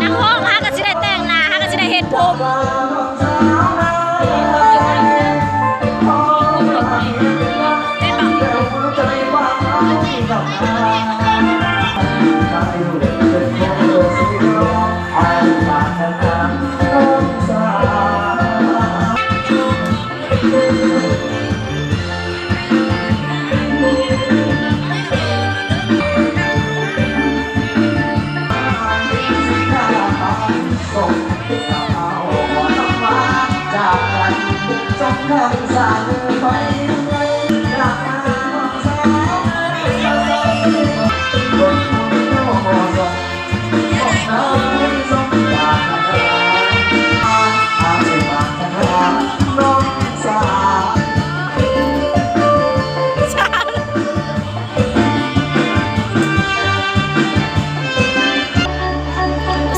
ນັກຮ້ອງຫາກະຊິໄດ້ແຕ່ງໜ້າ ຫາກະຊິໄດ້ເຮັດຜົມ. ຜູ້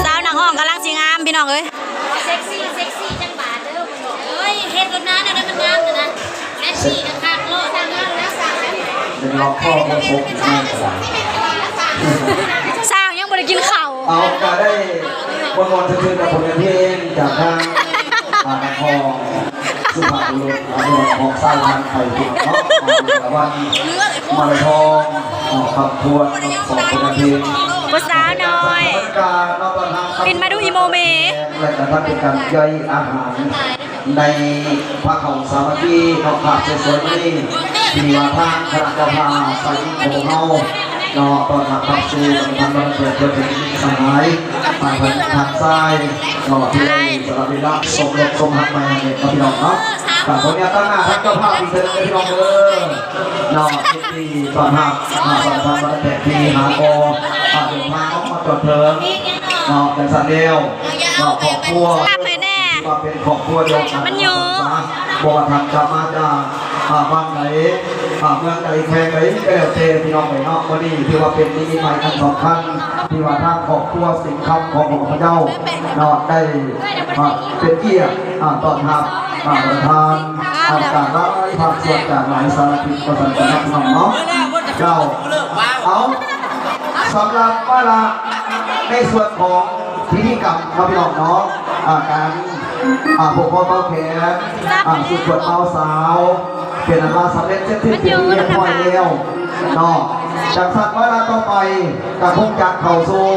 ສາວນັກຮ້ອງກຳລັງຊິງາມ ພີ່ນ້ອງເອີຍ. ເຊັກຊີ ເຊັກຊີຈັກບາດເດີ ເອີຍ ເຮັດລົດນາ ແນວໃດມັນງາມນະ ເຊັກຊີຄັກໆໂລດ. ເປັນລອກຄໍບໍ່ສົກອີກແມ່ນກະດາຍ. ຊ່າງຍັງບໍ່ໄດ້ກິນເຂົ້າ. ເອົາ ກະໄດ້ມ່ວນໆຊື່ນໆກັບຜົນງານເພງຈາກທາງ ອ່າ ນະຄອນສຸພາບບຸລຸດ ອ່າ ຂອງຊາວທາງໄທ ພີ່ນ້ອງເນາະ. ອ່າ ລາງວັນມາລາທອນ ອ່າ ຄຳພວນ ຂອງຜົນງານເພງ ຜູ້ສາວນ້ອຍ ບາຍ ບິນມາດູອີໂມເມ ແລະກະທັງເປັນການຍ່ອຍອາຫານ ໃນພາເຂົ້າສາມັກຄີເນາະ. ພາບສວຍໆມື້ນີ້ ທີ່ວ່າທາງຄະນະເຈົ້າພາບ ຝ່າຍຍິງຂອງເຮົາເນາະ ຕ້ອນຮັບຮັບສູ່ທາງບ້ານເກີດເພິ່ນເປັນມິດສະຫາຍ ທາງເພິ່ນທາງຊາຍເນາະ ທີ່ໄດ້ສະຫຼະເວລາສົມລົດສົມຮັກມາໃຫ້ເນາະ ພີ່ນ້ອງເນາະ. ກະຂໍອະນຸຍາດຕາງໜ້າທາງເຈົ້າພາບອີກເທື່ອໜຶ່ງເດີ ພີ່ນ້ອງເດີເນາະ. ຍິນດີຕ້ອນຮັບ ອ່າ ປະທານວັດແຂກທີ່ຫາກໍ ອ່າ ເດີນທາງອອກມາຈອດເຖິງເນາະ. ຈັ່ງຊັ້ນແລ້ວ ຄອບຄົວ ວ່າເປັນຄອບຄົວດຽວກັນ ມັນຢູ່ ບໍ່ວ່າທ່ານຈະມາຈາກ ອ່າ ບ້ານໃດ ອ່າ ເມືອງໃດ ແຂວງໃດກະແລ້ວແຕ່ ພີ່ນ້ອງເອີຍເນາະ. ມື້ນີ້ຖືວ່າເປັນນິມິດໝາຍອັນສຳຄັນ ທີ່ວ່າທາງຄອບຄົວສິງຄຳຂອງພວກຂ້າພະເຈົ້າເນາະ ໄດ້ ອ່າ ເປັນກຽດ ອ່າ ຕ້ອນຮັບ ອ່າ ປະທານ ອ່າ ຈາກຫຼາຍພາກສ່ວນ ຈາກຫຼາຍສາລະທິດ ວ່າຊັ້ນຊະເນາະ ພີ່ນ້ອງເນາະ. ເຈົ້າ ເອົາ ສຳລັບວາລະໃນສ່ວນຂອງພິທີກຳເນາະ ພີ່ນ້ອງເນາະ ອ່າ ການ ອ່າ ຜູກຄໍຕໍ່ແຂນ ອ່າ ສຸດຂວັນບ່າວສາວ ເປັນອັນວ່າສຳເລັດເສັດສິ້ນເປັນທີ່ຮຽບຮ້ອຍແລ້ວເນາະ. ຈັ່ງຊັ້ນວາລະຕໍ່ໄປກະຄົງຈະເຂົ້າສູ່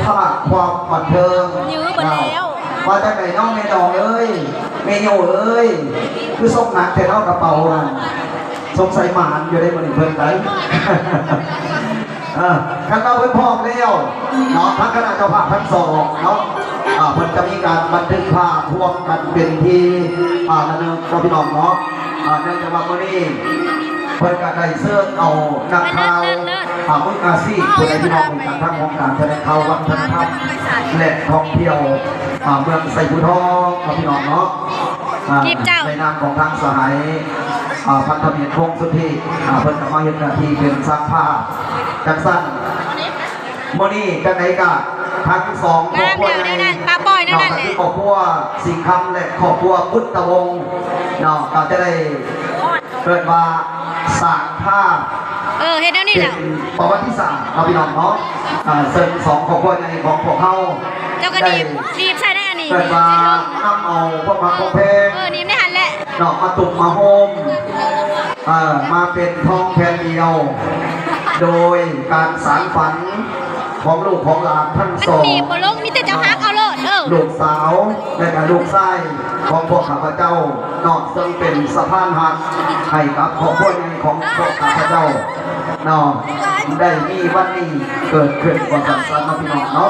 ພາກຄວາມບັນເທີງເນາະ. ວ່າຈັ່ງໃດເນາະ ແມ່ດອງເອີຍ ແມ່ໂຍເອີຍ ຄືຊົກໜັກແທ້ເນາະ ກະເປົາຫັ້ນ. ສົງໄສໝານຢູ່ໃດ໋ມື້ນີ້ເພິ່ນໄດ໋. ເອີ ຄັນວ່າເພິ່ນພ້ອມແລ້ວເນາະ ທາງຄະນະເຈົ້າພາບທັງສອງເນາະ ອ່າ ເພິ່ນຈະມີການບັນທຶກພາບຮ່ວມກັນເປັນທີ່ ອ່າ ລະນຶກເນາະ ພີ່ນ້ອງເນາະ. ອ່າ ເນື່ອງຈາກວ່າມື້ນີ້ເພິ່ນກະໄດ້ເຊີນເອົານັກຂ່າວ ອ່າ ມືອາຊີບ ຜູ້ໃດ ພີ່ນ້ອງ ຈາກທາງຫ້ອງການຖະແຫຼງຂ່າວວັດທະນະທຳ ແລະ ທ່ອງທ່ຽວ ອ່າ ເມືອງໄຊພູທອງເນາະ ພີ່ນ້ອງເນາະ. ອ່າ ໃນນາມຂອງທາງສະຫາຍ ອ່າ ພັນທະເມດ ພົງສຸດທິ ອ່າ ເພິ່ນກະມາເຮັດໜ້າທີ່ເປັນຊ່າງພາບ. ຈັ່ງຊັ້ນ ມື້ນີ້ຈັ່ງໃດກະທັງສອງຄອບຄົວໃຫຍ່ເນາະ ກະຄືຄອບຄົວສິງຄຳ ແລະ ຄອບຄົວບຸດຕະວົງເນາະ ກະຈະໄດ້ ເອີ້ນວ່າສ້າງພາບ ເອີ ເຮັດແນວນີ້ແຫຼະ ເປັນປະຫວັດຕິສາດເນາະ ພີ່ນ້ອງເນາະ. ອ່າ ເຊິ່ງສອງຄອບຄົວໃຫຍ່ຂອງພວກເຮົາ ເຈົ້າກະໜີບ ໜີບໃສ່ໄດ້ອັນນີ້ ເອີ້ນວ່ານຳເອົາຄວາມຮັກຄວາມແພງ ເອີ ໜີບໃນຫັ້ນແຫຼະ ເນາະ ມາຕຸ້ມມາໂຮມ ເອີ ມາເປັນທອງແຜ່ນດຽວ ໂດຍການສານຝັນຂອງລູກຂອງຫຼານທັງສອງ ມັນໜີບບໍ່ລົງ ມີແຕ່ເຈົ້າຫັກເອົາໂລດ ເອີ ລູກສາວ ແລະກະລູກຊາຍຂອງພວກຂ້າພະເຈົ້າເນາະ ເຊິ່ງເປັນສະພານຮັກໃຫ້ກັບຄອບຄົວໃຫຍ່ຂອງພວກຂ້າພະເຈົ້າເນາະ ໄດ້ມີວັນນີ້ເກີດຂຶ້ນ ວ່າຊັ້ນຊະເນາະ ພີ່ນ້ອງເນາະ.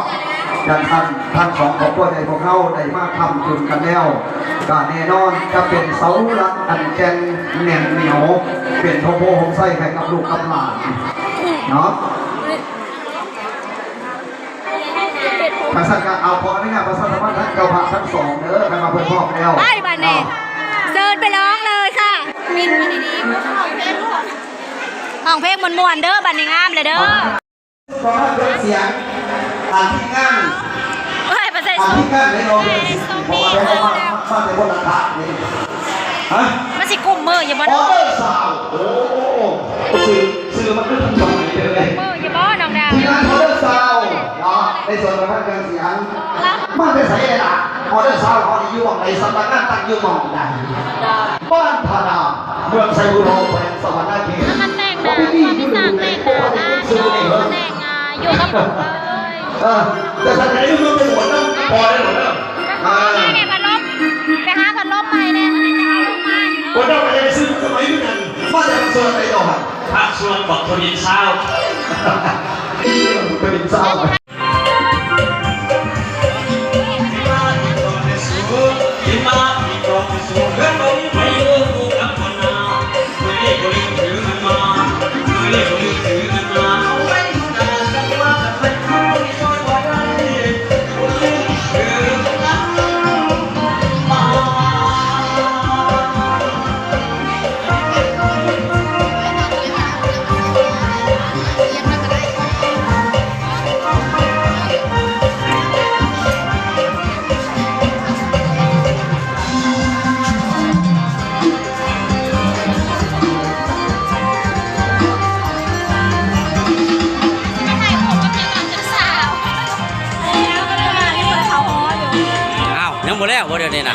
ຈັ່ງຊັ້ນ ທັງສອງຄອບຄົວໃຫຍ່ພວກເຮົາໄດ້ມາຄ້ຳຈຸນກັນແລ້ວ ກະແນ່ນອນຈະເປັນເສົາຫຼັກອັນແກ່ນແໜ້ນໜຽວ ເປັນໂພໂພໂຮມໄຊໃຫ້ກັບລູກກັບຫຼານເນາະ. ຄັນຊັ້ນກະເອົາ ຂໍອະນຸຍາດປະຊາສຳພັນທາງເຈົ້າພາບທັງສອງເດີ ຄັນວ່າເພິ່ນພ້ອມແລ້ວ ໄປບາດນີ້ ເຊີນໄປຮ້ອງເລີຍຄ່ະ ຮ້ອງເພງມ່ວນໆເດີ ບາດນີ້ງາມແລ້ວເດີ. ປະມານເຄື່ອງສຽງ ອັນທີມງານ ໂອ້ຍ ປະຊາຊົນ ອັນທີມງານໄດ້ເອົາເຄື່ອງສຽງ ເພາະວ່າໄດ້ເອົາມາ ມາແຕ່ບົນຫຼັງຄານີ້ ຮະ ມັນຊິກຸ້ມມືຢູ່ບໍ່ເນາະ ອໍເດີຊາວ ໂອ້ ຊື່ ຊື່ມັນຄືທັນສະໄໝເດີ ກຸ້ມມືຢູ່ບໍ່ນ້ອງດາວ ທີມງານອໍເດີຊາວ ສ່ວນທາງເຄື່ອງສຽງ ມາແຕ່ໃສລະ? ອໍເດີຊາວເຮົານີ້ຢູ່ໝ່ອງໃດ? ສຳນັກງານຕັ້ງຢູ່ໝ່ອງໃດ? ບ້ານທ່ານາມ ເມືອງໄຊບູໂລ ແຂວງສະຫວັນນະເຂດ. ມັນແຕ່ງໜ້າ ບໍ່ມີທີ່ຢູ່ ມີສາກແຕ່ງໜ້ານະ ແຕ່ງ ອ່າ ຢູ່ກັບເພິ່ນເລີຍ. ເອີ ແຕ່ສັນໃດເມືອງໄຊບູໂລ ພໍໄດ້ແລ້ວເດີ. ອ່າ ໄປຫາພັດລົມ ໄປຫາພັດລົມໃໝ່ແດ່. ບໍ່ເຈົ້າກໍໄດ້ຊື້ສະໄໝຄືກັນ. ມາຈາກພາກສ່ວນໃດເຈົ້າ? ພາກສ່ວນບັກໂທດິນຊາວ ໂທດິນຊາວ. ອ້າວ ຍັງບໍ່ແລ້ວບໍ່ ດຽວນີ້ນະ?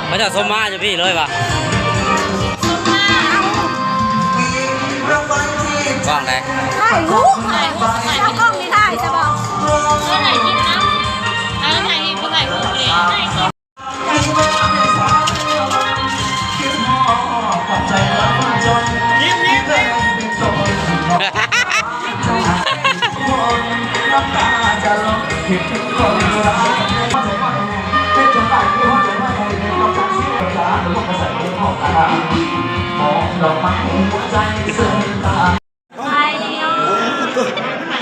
ເຂົາເຈົ້າຊົມມາຢູ່ພີ້ເລີຍຫວາ? ກ້ອງໃດ? ຖ່າຍຮູບ ຖ່າຍຮູບ ເອົາກ້ອງນີ້ຖ່າຍຊະບໍ່? ເອີ ຖ່າຍຄລິບນຳ ເອີ ຖ່າຍຄລິບ ຖ່າຍຮູບເລີຍ.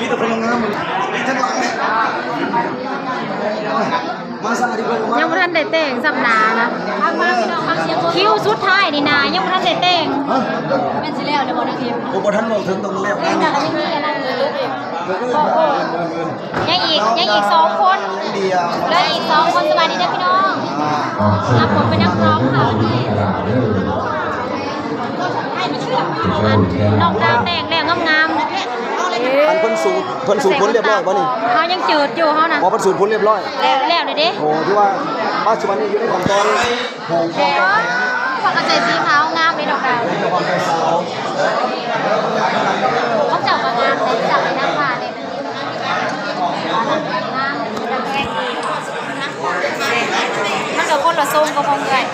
ມີແຕ່ຄົນງາມໆ ນີ້ ທ່ານວ່າ ມາສາດີກວ່າ ຍັງບໍ່ທັນໄດ້ແຕ່ງຊ້ຳໜ້ານະ ຄິວສຸດທ້າຍນີ້ນະ ຍັງບໍ່ທັນໄດ້ແຕ່ງ. ຮະ? ແມ່ນຊິແລ້ວແລ້ວບໍ່ນາງ? ໂອ້ ບໍ່ທັນເວົ້າເຖິງ ຕ້ອງແລ້ວກັນ ຍັງອີກ ຍັງອີກສອງຄົນ ເຫຼືອອີກສອງຄົນ. ສະບາຍດີເດີພີ່ນ້ອງ ອ່າ ຮັບຜົນເປັນນັກຮ້ອງຄ່ະ ອັນ ນ້ອງດາວແຕ່ງແລ້ວງາມໆ. ອັນເພິ່ນສູດ ເພິ່ນສູດຜົນລຽບຮ້ອຍບໍ່ນີ້? ເຮົາຍັງຈືດຢູ່ເຮົານະ. ອໍ ເພິ່ນສູດຜົນລຽບຮ້ອຍ ແລ້ວເດ້. ໂອ້ ຖືວ່າປັດຈຸບັນນີ້ຢູ່ໃນຂັ້ນຕອນ ເພິ່ນກໍໃສ່ສີຂາວງາມເດ້ນ້ອງດາວ. ຂອງເຈົ້າກໍງາມເດ້ ເຈົ້າເປັນນາງຟ້າເດ້ ງາມ ມັນກໍຄົນລະຊົງກັບຂອງເອື້ອຍ.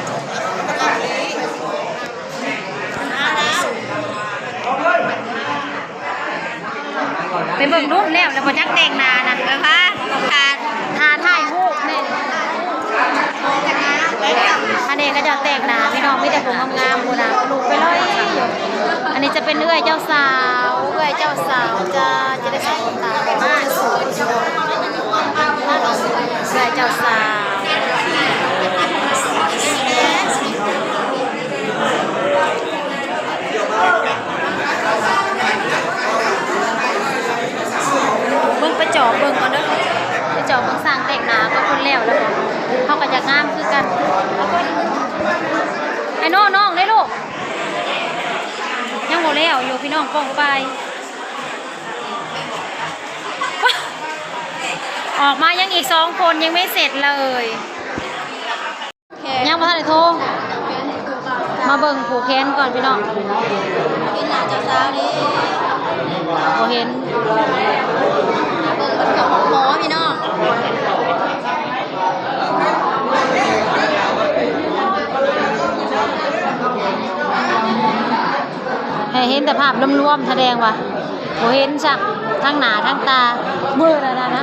ໄປເບິ່ງດູ ແລ້ວ ແລ້ວບໍ່ຈັກແຕ່ງໜ້ານະ ເອີ ພາ ພາຖ່າຍຮູບແນ່. ອັນນີ້ເຂົາເຈົ້າແຕ່ງໜ້າພີ່ນ້ອງ ມີແຕ່ຜູ້ງາມໆ ພຸ້ນນະ ລູກໄປເລີຍຢູ່. ອັນນີ້ຈະເປັນເອື້ອຍເຈົ້າສາວ ເອື້ອຍເຈົ້າສາວ ຈະ ຈະໄດ້ໃສ່ຂນຕາ ເອື້ອຍເຈົ້າສາວ. ເບິ່ງ ໄປຈອບເບິ່ງກ່ອນເດີ ໄປຈອບເບິ່ງຊ່າງແຕ່ງໜ້າກ່ອນ ເພິ່ນແລ້ວແລ້ວບໍ່? ເຮົາກໍຢາກງາມຄືກັນ. ໄອ້ໂນ້ ນ້ອງເດ້ລູກ ຍັງບໍ່ແລ້ວຢູ່ພີ່ນ້ອງ ປ້ອງປາຍ. ອອກມາຍັງອີກສອງຄົນ ຍັງໄມ່ເສັດເລີຍ. ຍັງບໍ່ທັນໄດ້ໂທ ມາເບິ່ງຜູກແຂນກ່ອນພີ່ນ້ອງ. ເຫັນໜ້າເຈົ້າສາວເດ້ ບໍ່ເຫັນ ເບິ່ງເພິ່ນກັບໝໍພີ່ນ້ອງ. ໃຫ້ເຫັນແຕ່ພາບລວມໆ ສະແດງວ່າບໍ່ເຫັນຊ້ຳທັງໜ້າທັງຕາ. ມື້ນັ້ນນະ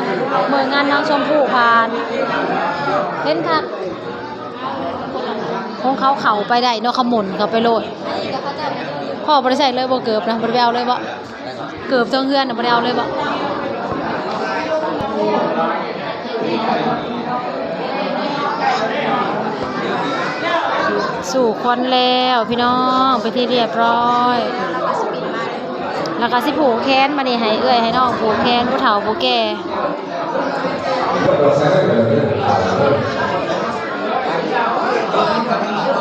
ມື້ງານນ້ອງຊົມພູ່ຜ່ານ ເຫັນຄັກ. ຂອງເຂົາເຂົ້າໄປໄດ້ເນາະ ເຂົາໝູນເຂົ້າໄປໂລດ. ພໍ່ບໍ່ໄດ້ໃສ່ເລີຍບໍ່ ເກີບນະ ບໍ່ໄດ້ໄປເອົາເລີຍບໍ່? ເກີບເທິງເຮືອນນະ ບໍ່ໄດ້ເອົາເລີຍບໍ່? ສູ່ຂວັນແລ້ວພີ່ນ້ອງ ເປັນທີ່ຮຽບຮ້ອຍ ແລ້ວກໍຊິຜູກແຂນ. ບາດນີ້ໃຫ້ເອື້ອຍໃຫ້ນ້ອງຜູກແຂນ ຜູ້ເຖົ້າຜູ້ແກ່. ເ